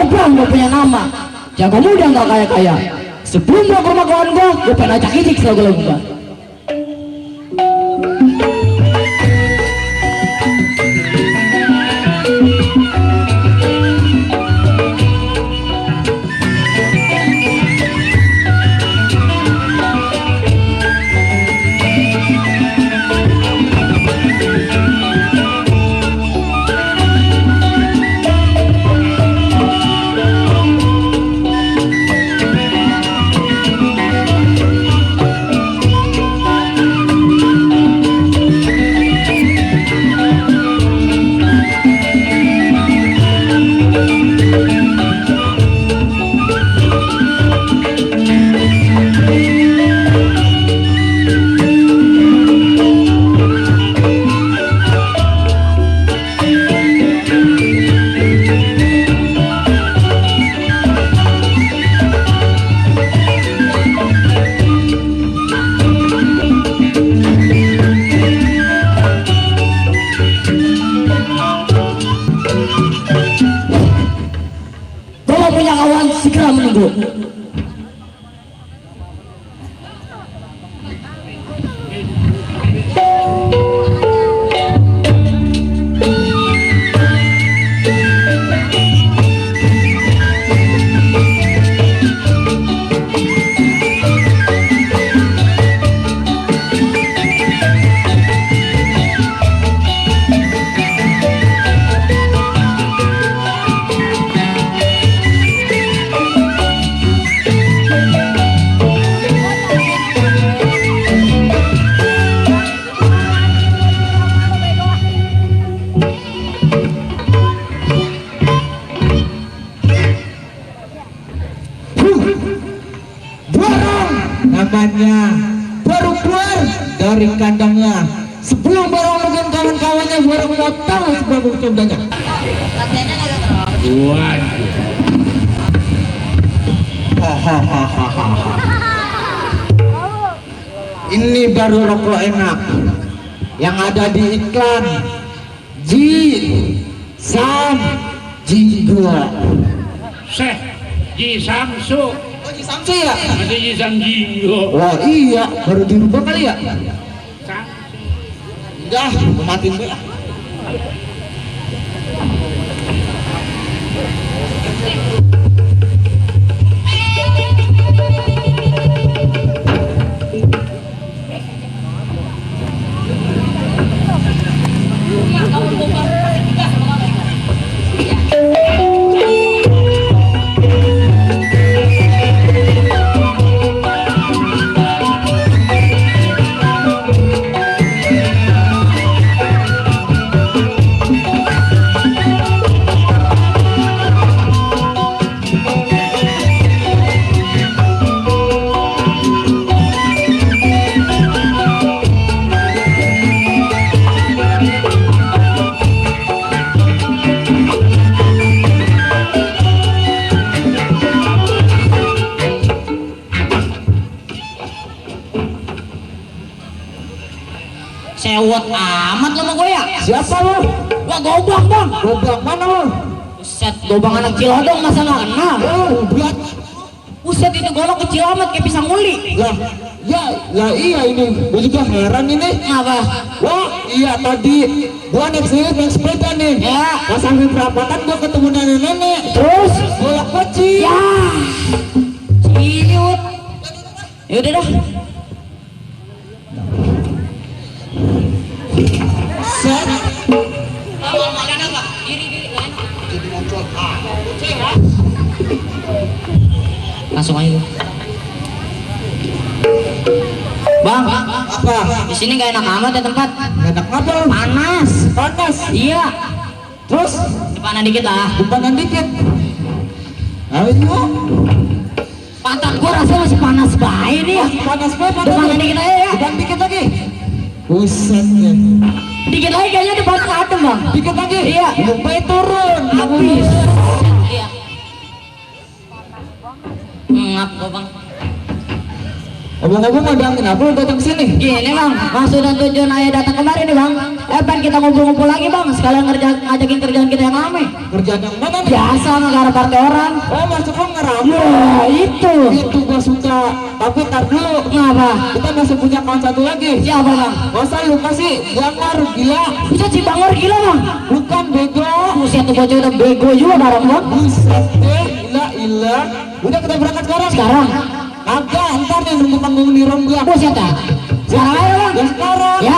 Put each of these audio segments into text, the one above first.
Bang gak punya nama, jago muda gak kaya-kaya. Sebelum gua ke rumah kawan gua pengen ajak ijik selalu gua. Segera menunggu. Namanya baru keluar dari kandangnya. Sebelum barang mungkin kawan-kawannya baru mau tahu sebab cobanya. Ini baru rokok enak yang ada di iklan Ji Sam Jingga. Ji Samsu. Samsu ya? Ada Ji Samjinggo. Wah iya, baru dirubah kali ya? Samsu. Udah, matiin dulu. Sewot amat lo sama gue ya? Siapa lu? Gua gobang bang. Gobang mana lu? Buset, gobang anak Cilodong masa gak kenal? Oh, buat. Buset, itu golok kecil amat kayak pisang uli. Lah iya ini, gua juga heran ini. Apa? Wah iya tadi gua naik sepeda nih. Ya. Pas sampai perapatan gua ketemu nenek-nenek. Terus? Golok kecil. Ya. Ciut. Yaudah dah. Set. Langsung aja. Bang, Apa? di sini gak enak amat ya tempat. Gak enak apa lu? Panas. Panas. Iya. Terus Depanan dikit lah. depanan dikit. Ayo. Pantat gua rasanya masih panas baik nih ya. Panas banget. Depanan dikit aja ya. Depan dikit lagi. Buset ya. Dikit lagi kayaknya depan adem bang. Dikit lagi. Iya. Sampai turun. Habis. Iya. Ngap gua bang. Ngomong-ngomong bang, kenapa lu datang sini? Gini bang, maksud dan tujuan ayah datang kemari nih bang. Pengen kita ngumpul-ngumpul lagi bang, sekalian ngajakin kerjaan kita yang lama. Kerjaan yang mana nih? Biasa ngegarap partai orang. Oh masuk lo ngeramu. Ya itu. Itu gua suka. Tapi tar dulu. Kenapa? Kita masih punya kawan satu lagi. Siapa bang? Masa lupa sih? Bangor gila. Bisa si Bangor gila bang. Bukan bego. Buset tuh bocah udah bego juga bareng bang. Buset deh, gila. Udah kita berangkat sekarang. Sekarang? Agak, ntar nih nunggu panggung di Rombla. Buset ya. Sekarang aja bang. Ya sekarang. Ya.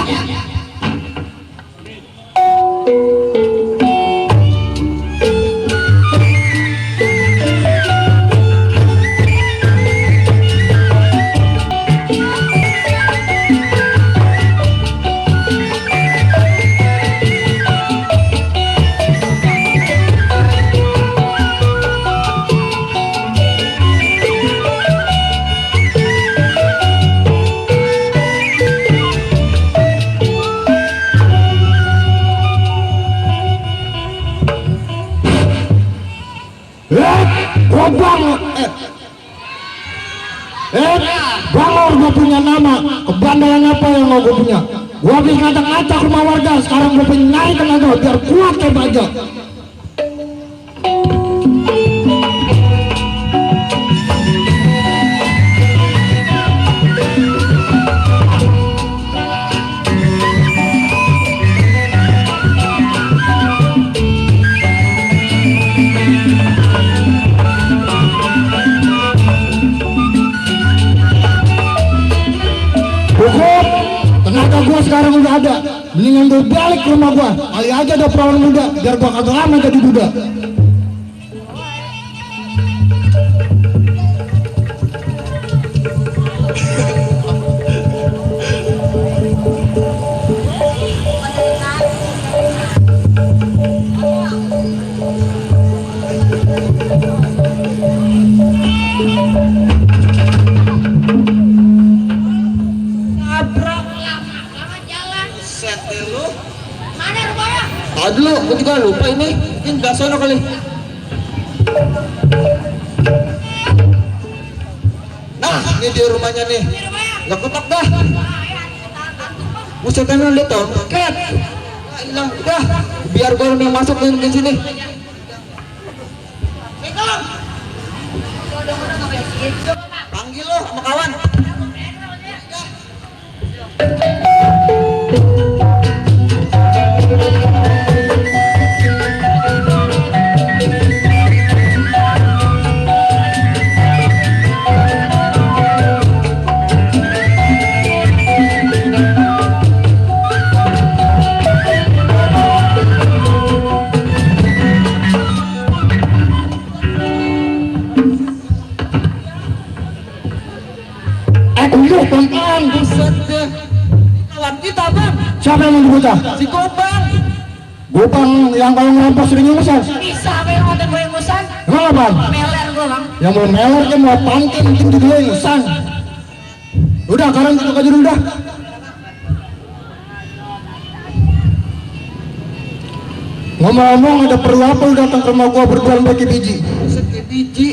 Bangor gue punya nama, kebandalan apa yang mau gue punya? Gue habis ngacak-ngacak rumah warga, sekarang gue pengen naik tenaga biar kuat kayak baja. Cukup, tenaga gue sekarang udah ada. Mendingan gue balik ke rumah gue. Kali aja ada perawan muda, biar gue kagak lama jadi duda. Aduh, gue juga lupa ini nggak sono kali. Nah, ini di rumahnya nih. Nggak ketok dah. Buset emang lihat tuh, ket. Hilang, udah. Biar gue yang masuk ke sini. Panggil lo sama kawan. Pelan-pelan. Buset deh. Kawan kita bang. Siapa yang mau dibocah? Si Gopang. Gopang yang kalau ngerampok sering ingusan. Bisa yang ngotot gue ingusan. Emang apa? Meler gue bang. Yang mau meler kan mau pangkin tinggi dulu ingusan. Udah, sekarang tutup aja dulu dah. Ngomong-ngomong, ada perlu apa lu datang ke rumah gua berjualan bagi biji? Buset kayak biji.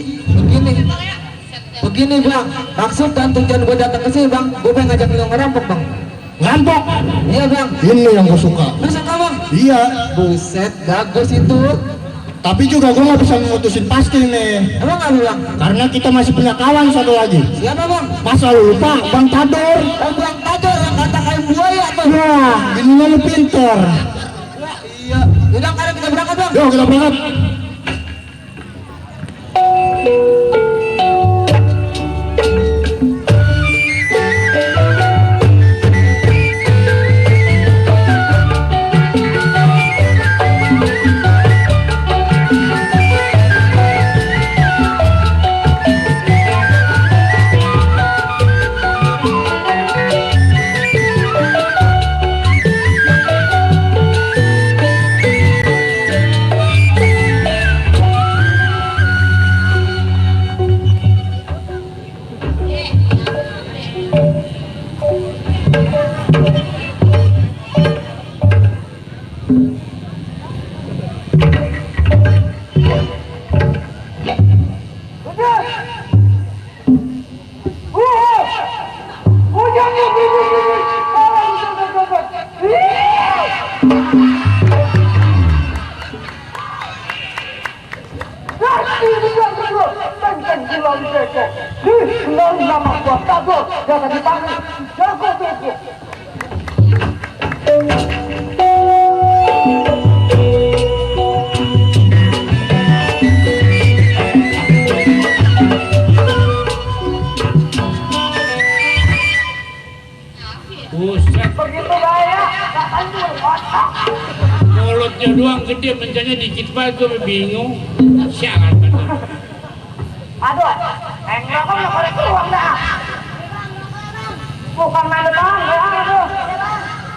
Begini bang, maksud dan tujuan gue datang ke sini bang, gue pengen ngajak lo ngerampok bang. Ngerampok? Iya bang. Ini yang gua suka. Lu suka bang? Iya. Buset, bagus itu. Tapi juga gua nggak bisa memutusin pasti nih. Emang nggak bilang? Karena kita masih punya kawan satu lagi. Siapa bang? Masa lu lupa? Bang Tador. Oh bang Tador yang kata kayak buaya tuh. Wah, ininya lu pinter. Wah iya. Udah sekarang kita berangkat bang. Yuk kita berangkat. Buset. Mulutnya doang gede, mencanya dikit banget, gue bingung. Sialan bener. Aduh, enggak kok nggak boleh keluar dah. Bukan main doang, ya aduh.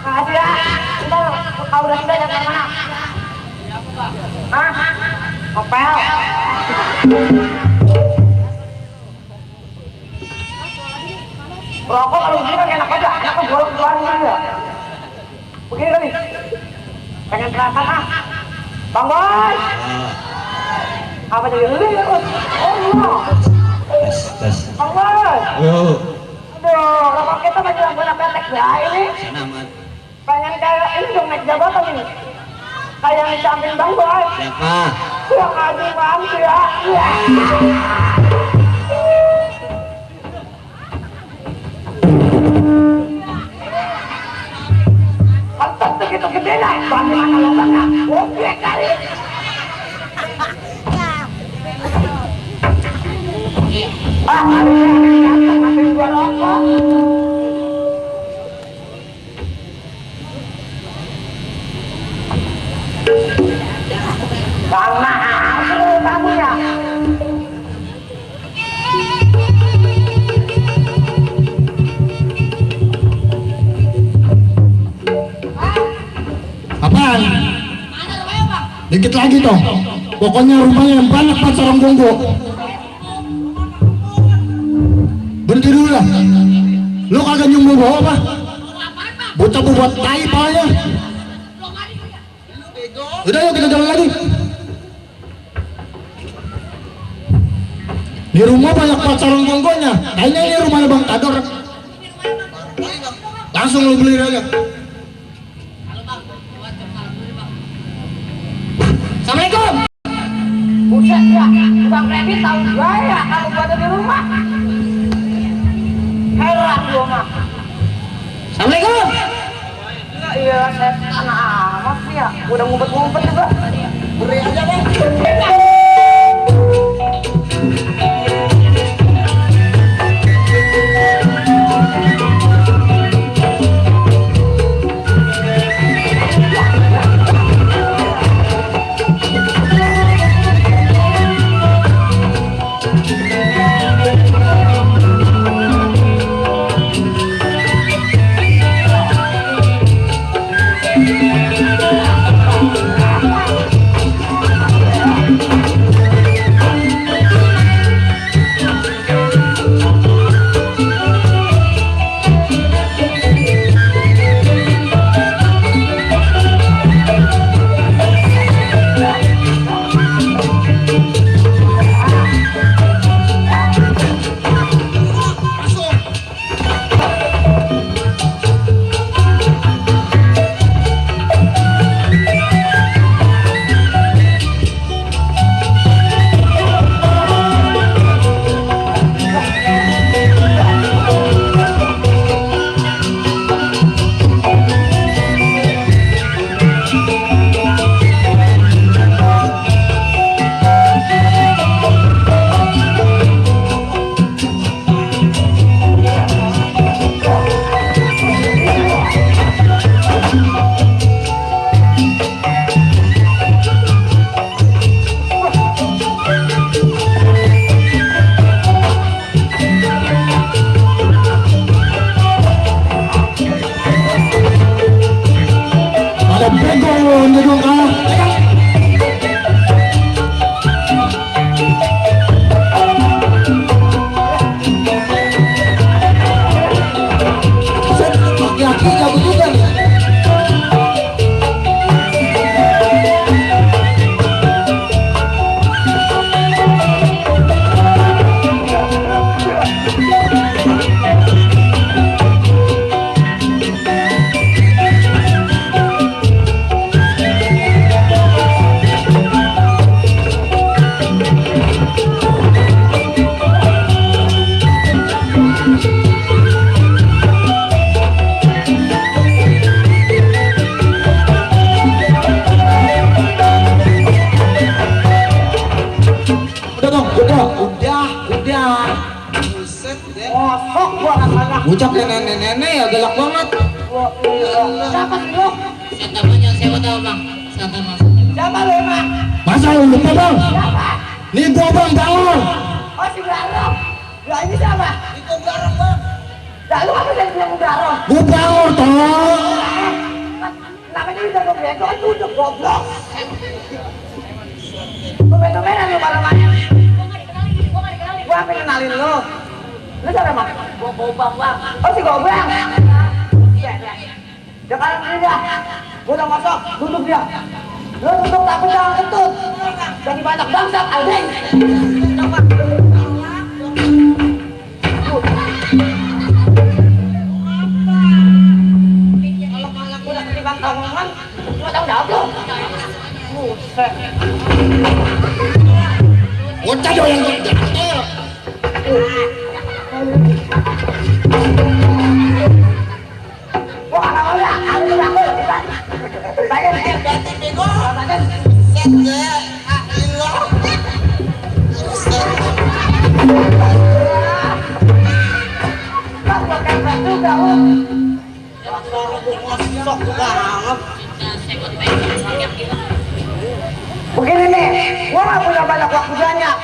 Makasih ya. Ntar kau udah sudah jangan mana. Hah? Kopel. Rokok kalau begini kan enak aja, enak kan bolong keluarin aja. Begini kali. Pengen terasa ah. Bang Boy. Apa jadi lu ya? Oh iya. Tes. Bang Boy. Yo. Aduh, rokok kita masih guna petek ya ini. Sana amat. Pengen kayak ini dong naik jabatan ini. Kayak di samping Bang Boy. Siapa? Yang adu bang ya. Konten begitu gede lah. Bagaimana lubangnya? Oke kali. Ah, harusnya ngambil gua rokok. Bang mahal kamu ya. Apaan? Dikit lagi toh. Pokoknya rumahnya yang banyak pacaran gonggo. Berhenti dulu lah. Lo kagak nyumbang bawa apa? Bocah buat tai palanya. Udah yuk kita jalan lagi. Di rumah banyak pacaran gonggonya. Kayaknya ini rumahnya Bang Tador. Langsung lo beli aja. Assalamualaikum. Buset ya, Bang Remi tahu gaya kalau gua ada di rumah. Heran gua mah. Assalamualaikum. Iya, saya anak amat sih ya. Udah ngumpet-ngumpet juga. Beri aja Bang. Ucap nenek-nenek ya galak banget. Siapa sih lu? Saya namanya siapa tahu bang? Siapa maksudnya? Siapa lu emang? Masa lu lupa bang? Siapa? Nih gua bang Bangor. Oh si Garong. Ya ini siapa? Itu Garong bang. Ya lu apa jadi bilang Garong? Gua Bangor tolong. Namanya udah gue bego, itu udah goblok. Tumben-tumbenan lu malam-malam. Gua apa kenalin lu? Lu siapa emang? Gua Gobang bang. Oh si Gobang. Iya. Sekarang ini dah. Gua udah masuk, duduk dia. Lu duduk tapi jangan kentut. Jadi banyak bangsat, aldeng. Kalau gua udah ketimbang tongkongan, lu tahu dah lu. Buset. Bocah doyan gede. Gua nggak mau ya, aku udah aku. Bagian ganti bego. Bagian set ya. Begini nih, gua nggak punya banyak waktu banyak.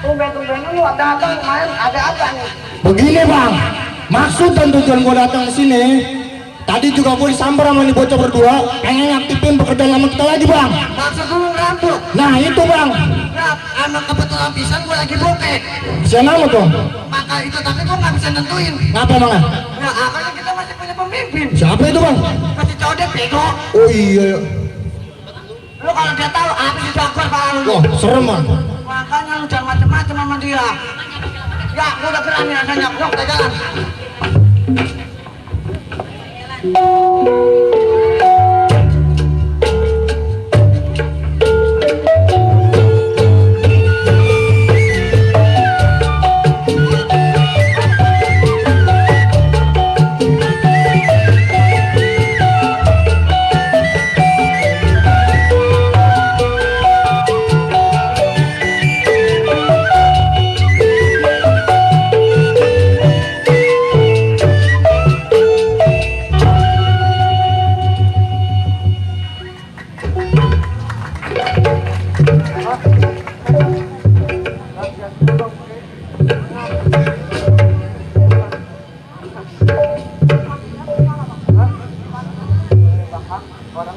Tumben-tumben lu datang kemarin ada apa nih? Begini bang, maksud dan tujuan gua datang ke sini. Tadi juga gua disambar sama nih bocah berdua, pengen aktifin pekerjaan lama kita lagi bang. Maksud lu rambut? Nah itu bang, Rap, emang kebetulan pisan gua lagi bokeh. siapa nama tuh? Maka itu tapi gua nggak bisa nentuin. Ngapa bang? Nah, akhirnya kita masih punya pemimpin. Siapa itu bang? Masih codek bego. Oh iya, Lu kalau dia tahu apa sih jagoan kalau lu. wah serem bang. Makanya lu jangan macem-macem sama dia. Ya, gua udah berani rasanya. Yuk, kita jalan.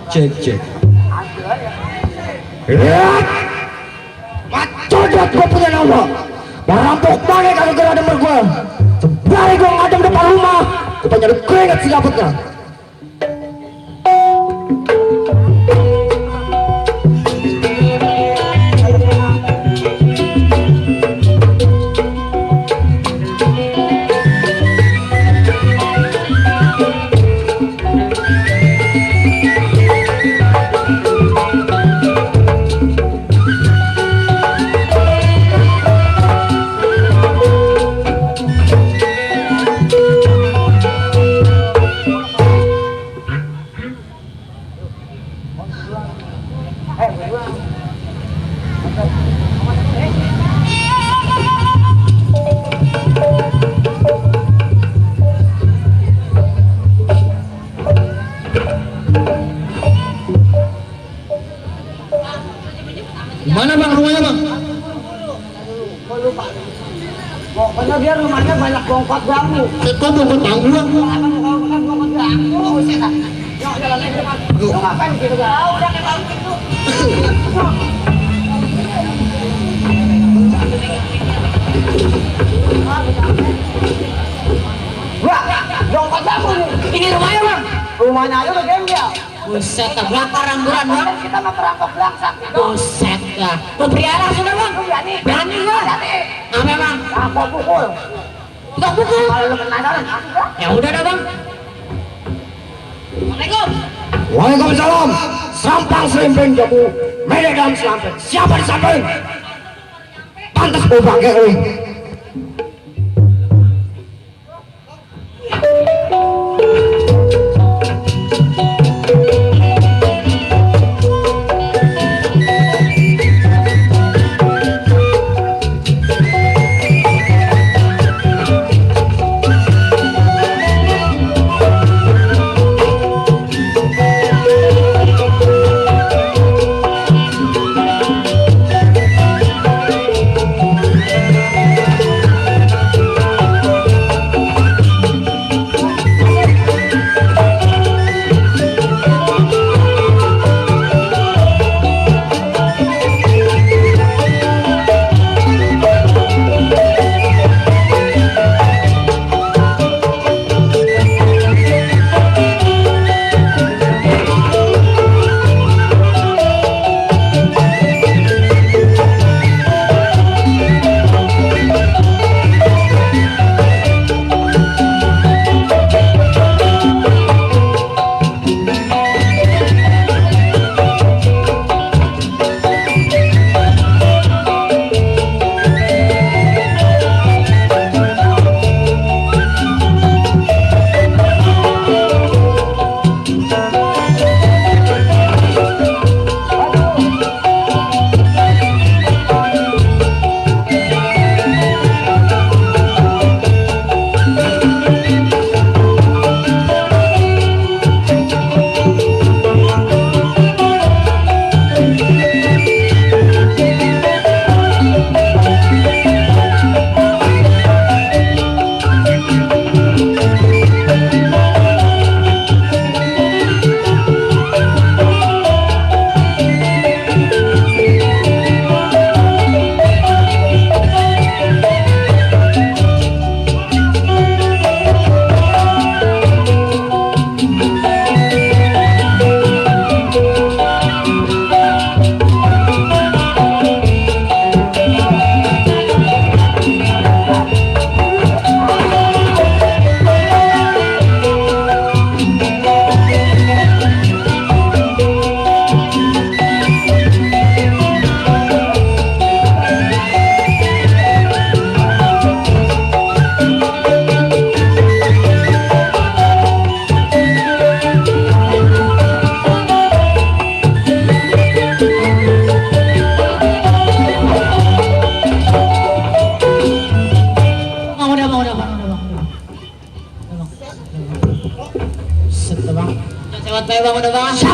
Cek. Lihat, macodot gua punya nama. Merampok pakai kalau gak ada nomor gua. Sebari gua ngadem depan rumah, gua nyari keringat si dapetnya. Mana bang rumahnya bang? Pokoknya dia rumahnya banyak bongkot bambu. Kok bongkot bambu bang? Kalau bukan bongkot bambu, usir lah. Yuk, jalan aja mas. Lu ngapain gitu bang? Ah, udah kayak bambu itu. Wah, bongkot bambu nih. Ini rumahnya bang. Rumahnya aja udah gembel. Buset, tabrak ramburan bang. Kan kita mau perampok belaksak gitu. Buset dah. Mau beri alas sudah bang. Lu berani? Berani gua. Berani. Apa bang? Aku pukul. Tukang pukul. Kalau lu penasaran, aku dah. Ya udah dah bang. Assalamualaikum. Waalaikumsalam. Sampang selimping jabu, medek dalam selamping. Siapa di samping? Pantas gua pakai oi.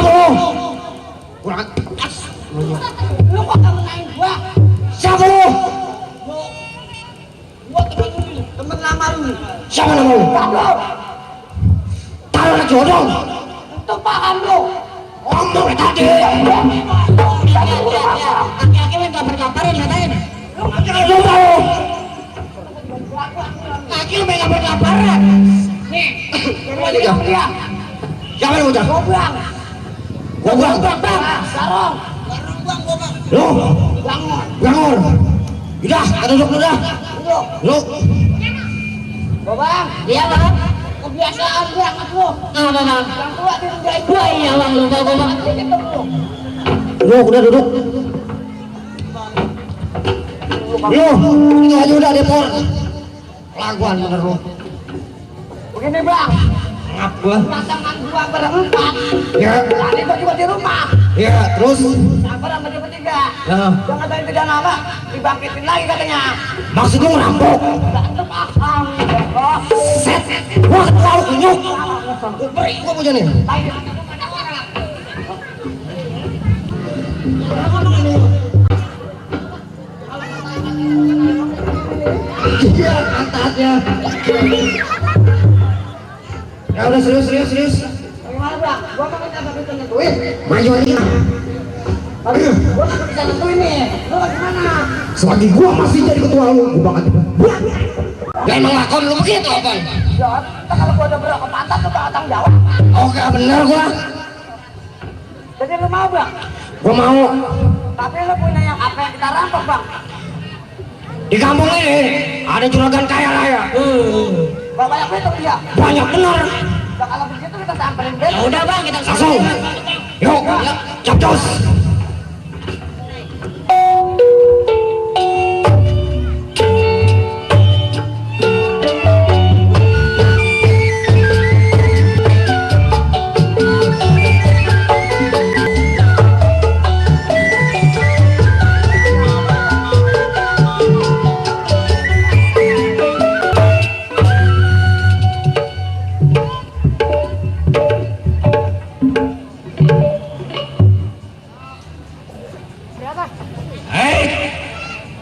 Siapa lo? Kurang as. Lu kok kamu naik gua? Siapa lo? Gua temen lama lu. Siapa nama lo? Pablo, Taruh anak jodoh. itu paham lu. Ngomong tadi. Aki-aki main kabar-kabarin ngatain. Lu tahu? Aki lu main kabar-kabaran. Nih, dia. Siapa yang udah? Gobang. Gobang. Sarong. Lu, Bangun. bangun. Udah, kita duduk dulu dah. Duduk. Lu, Gobang. Iya bang. Kebiasaan banget lu. Apa bang? Yang tua dirundain Wah iya bang, lupa gua bang. gitu lu. duduk, udah duduk. Lu, itu aja udah depor. Laguan bener lu. Begini bang, Ngap gua. pasangan gua berempat. Ya, Tadi berdua di rumah. ya, terus. Sabar sama dia bertiga. Nah. Jangan dari tidak lama dibangkitin lagi katanya. Maksud lu ngerampok. Berantem akang. Set, gua ketua lu kunyuk. Gua beri, gua punya nih. Iya, pantatnya. Ya udah serius. Gimana bang? Gua mau minta bisa nentuin. Maju aja. Tapi gua nggak bisa nentuin nih. Lu gimana? Selagi gua masih jadi ketua lu, gua bakal buat. Ya emang lakon lu begitu apa? Ya, ntar kalau gua udah berapa pantat tuh bakal tanggung jawab. Oke, bener gua. Jadi lu mau bang? Gua mau. Tapi lu punya yang apa yang kita rampok bang? Di kampung ini ada juragan kaya raya. Gak banyak itu dia. Banyak bener. Nah, kalau begitu kita samperin dia. Ya udah bang, kita Langsung. Yuk, capcus.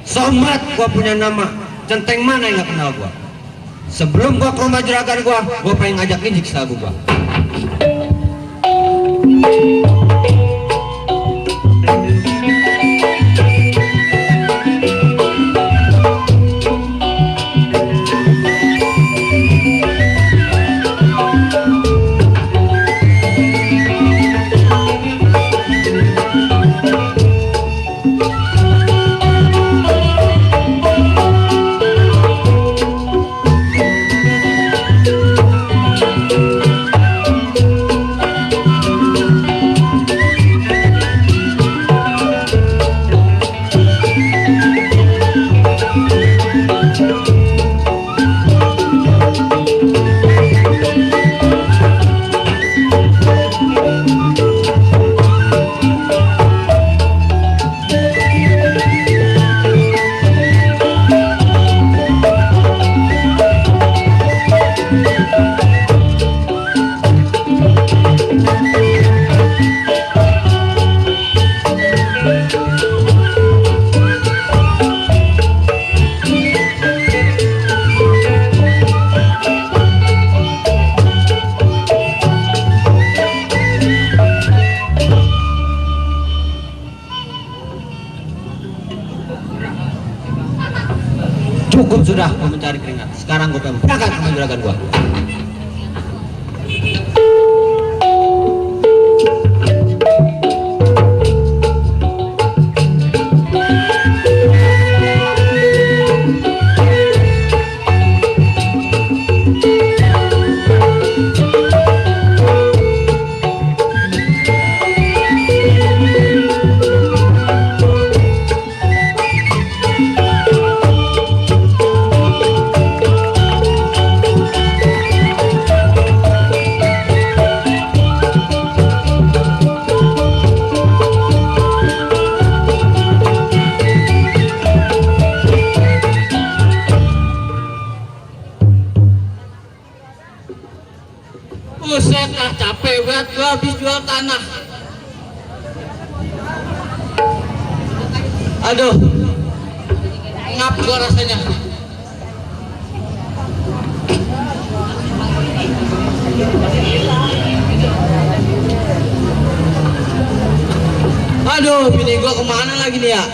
Somat gua punya nama. Centeng mana yang gak kenal gua? Sebelum gua ke rumah juragan gua pengen ngajakin jiksa gua. Cukup sudah gua mencari keringat. Sekarang gua pengen berangkat ke rumah juragan gua. Buset, capek banget gua habis jual tanah. Aduh, ngap gua rasanya. Aduh, bini gua kemana lagi nih ya?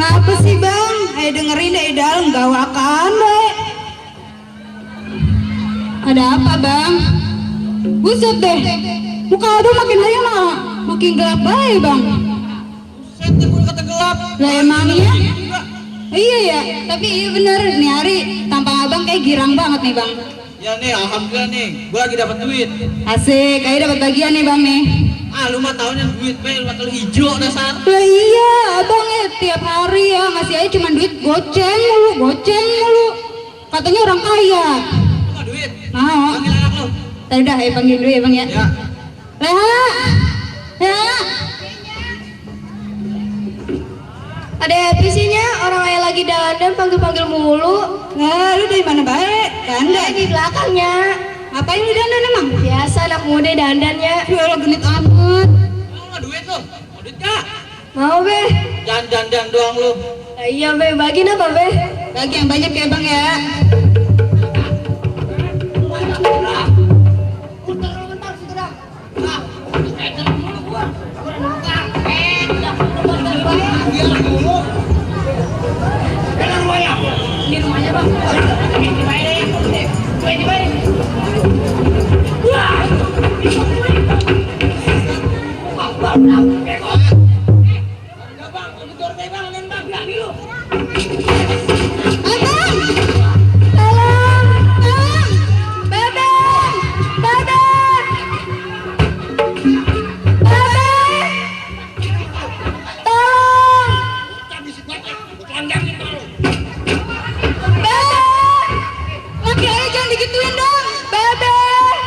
Ngapa sih bang? Ayo dengerin dari dalam gawakan deh. Ada apa bang? Buset deh, muka abang makin hari makin gelap baik bang. Buset, gua kata gelap. Lah emangnya? Iya ya, tapi iya bener nih hari tampang abang kayak girang banget nih bang. Ya nih, alhamdulillah nih, gua lagi dapat duit. Asik, kayak dapat bagian nih bang nih. Ah, lu mah taunya duit lu bakal hijau dasar. Lah iya, abang ya tiap hari ya ngasih aja cuma duit goceng mulu. Katanya orang kaya. Lu mah duit. Mau? Panggil anak lu. Tadi dah, ayo panggil dulu ya bang ya. Ya. Leha, Leha. Ada apa sihnya? Orang ayah lagi dandan panggil-panggil mulu. Nah, lu dari mana baik? Dandan. Di belakangnya. Ngapain lu dandan emang? Biasa anak muda dandannya. Ya lo genit amat. Lu mah duit lu. Mau duit gak? Mau be? Jangan dandan doang lu. Nah, iya be, bagiin apa be? Bagi yang banyak ya bang ya. Di rumahnya bang. Abang, tolong, Babang, Babang, laki ayah jangan digituin dong, Babang.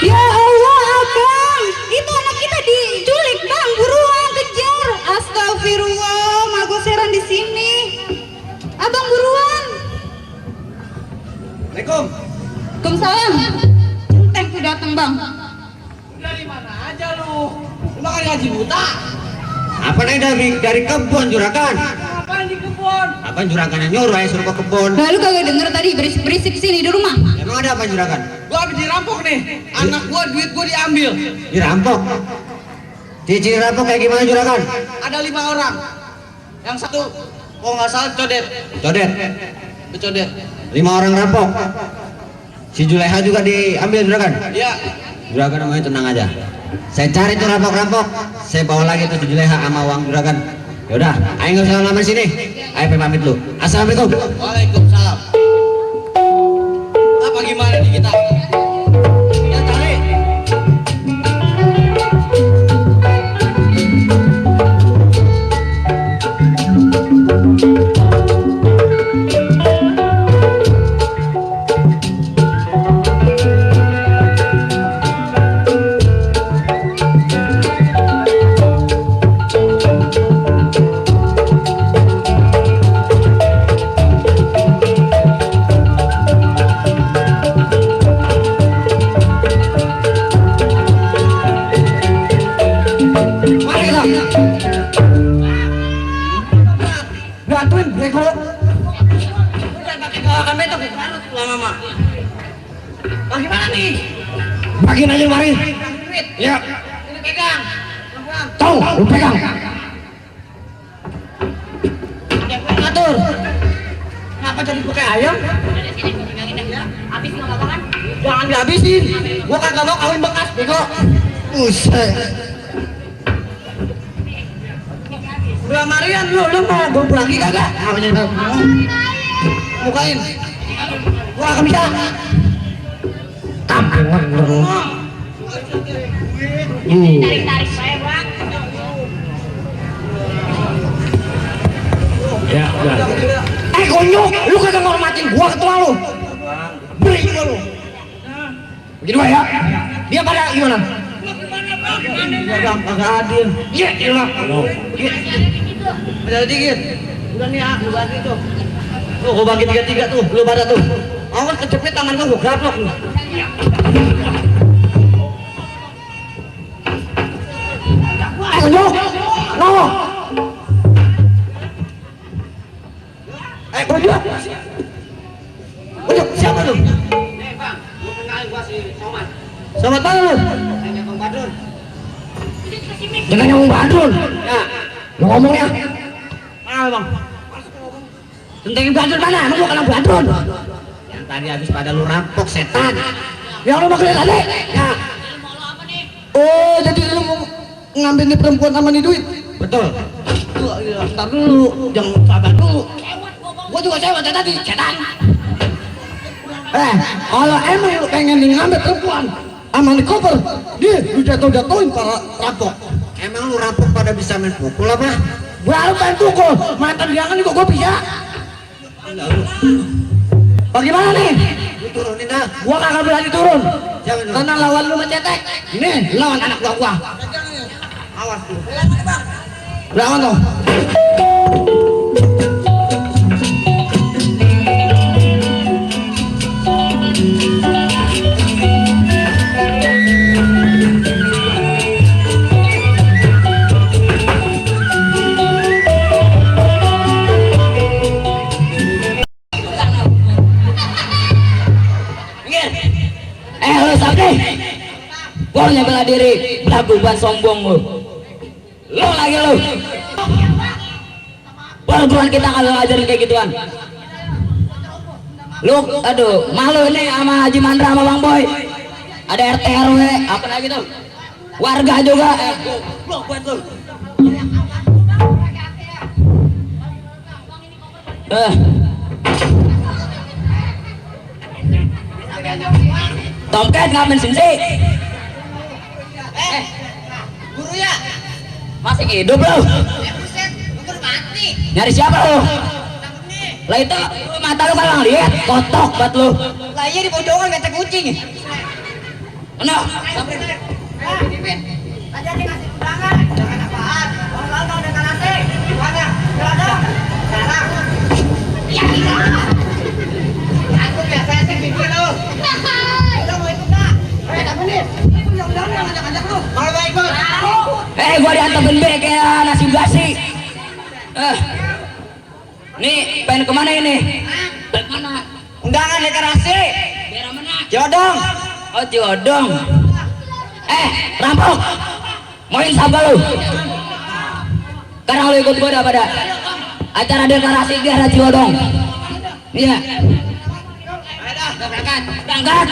Ya Allah, abang, itu anak kita diculik bang, buruan kejar. Astagfirullah, mago seran di sini. Abang buruan. Assalamualaikum. Waalaikumsalam. Centeng tuh datang bang. Dari mana aja lu? Lu makan gaji buta? Apa nih dari kebun juragan? Apaan di kebun? Apaan juragan yang nyuruh aja suruh ke kebun? Lalu kagak denger tadi berisik-berisik sini di rumah. Emang ada apa juragan? Gua habis dirampok nih. Anak gua duit gua diambil. Dirampok? Ciri-ciri rampok kayak gimana juragan? Ada 5 orang. Yang satu, oh nggak salah codet. Codet? Codet. 5 orang rampok. Si Juleha juga diambil juragan? Iya. Juragan namanya tenang aja. Saya cari tuh rampok-rampok. Saya bawa lagi tuh si Juleha sama uang juragan. Yaudah, ayo nggak usah lama sini. Ayo pamit lu. Assalamualaikum. Waalaikumsalam. Apa gimana nih kita? Kita cari. Bantuin, bego. Udah pakai kawakan betok, lama mah. Bagaimana nih? Bagiin aja mari. Duit. Ya, Ini pegang. Pegang. tahu, lu pegang. Jangan ngatur. Kenapa jadi pakai ayam? Jangan dihabisin. Gua kagak mau kawin bekas, bego. Buset. Gua Marian lu mau gua lagi kagak? Apa jadi bang? Bukain. Gua akan bisa. Kampungan lu. Tarik-tarik saya, Bang. Ya, udah. Konyol, lu kagak ngormatin gua ketua lu. Beri gua lu. Begini Pak ya. Dia pada gimana? Kagak adil. Iya, iyalah. Beda dikit. Udah nih, lu bagi tuh. Lu gua bagi 3-3 tuh, lu pada tuh. Awas kecepet tangan gua gaplok lu. Konyol. No. Konyol. Konyol, siapa lu? Bang, lu kenalin gua si Somad. Somad mana lu? Nanya Bang Badrun. Jangan ngomong Badrun. Ya, Lu ngomongnya. mana Bang? Tentang Badrun mana? Emang gua kenal Badrun? Yang tadi habis pada lu rampok setan. Yang lu mau kelihatan tadi? Ya. Oh, jadi lu mau ngambil nih perempuan sama nih duit? Betul. Ntar dulu, jangan sabar dulu. Gua juga cewek tadi, setan. Kalau emang lu pengen nih ngambil perempuan sama nih koper, dia lu jatuh-jatuhin para rampok. Emang lu rampok pada bisa main pukul apa? Baru pengen pukul, mantan dia kan juga gua bisa. Bagaimana nih? Lu turunin dah. Gua kagak berani turun. Jangan lu. Karena lawan lu mencetek. Ini lawan anak gua. Awas lu. Lawan tuh. Lu Sabri, gua hanya bela diri, belaguan sombong lu. Lu lagi lu. Perempuan kita kalau ngajarin kayak gituan. Lu, aduh, malu nih sama Haji Mandra sama Bang Boy. Ada RT RW, apa lagi tuh? Warga juga. Goblok buat lu. Tomcat ngapain sih? Guru ya? Masih hidup lu? Nyari siapa lu? Lah itu mata lu kalau ngeliat kotok buat lu. Lah iya di pojokan kayak kucing. Enak. Aja dikasih undangan. Undangan apaan? Kalau udah karate. Gimana? Jalan. Sekarang. Ya iya. Aku biasa sih bikin lu. Udah mau ikut enggak? Tak menit. Udah ngajak-ngajak lu. Mau ikut? Gua diantepin be kayak nasi basi. Nih, pengen kemana ini? Pengen kemana? Undangan deklarasi. Daerah mana? Jodong. Oh, Ciodong. Rampok. Mauin siapa lu? Sekarang lu ikut gua pada acara deklarasi di daerah Ciodong. Iya. Ayo dah, berangkat. Berangkat.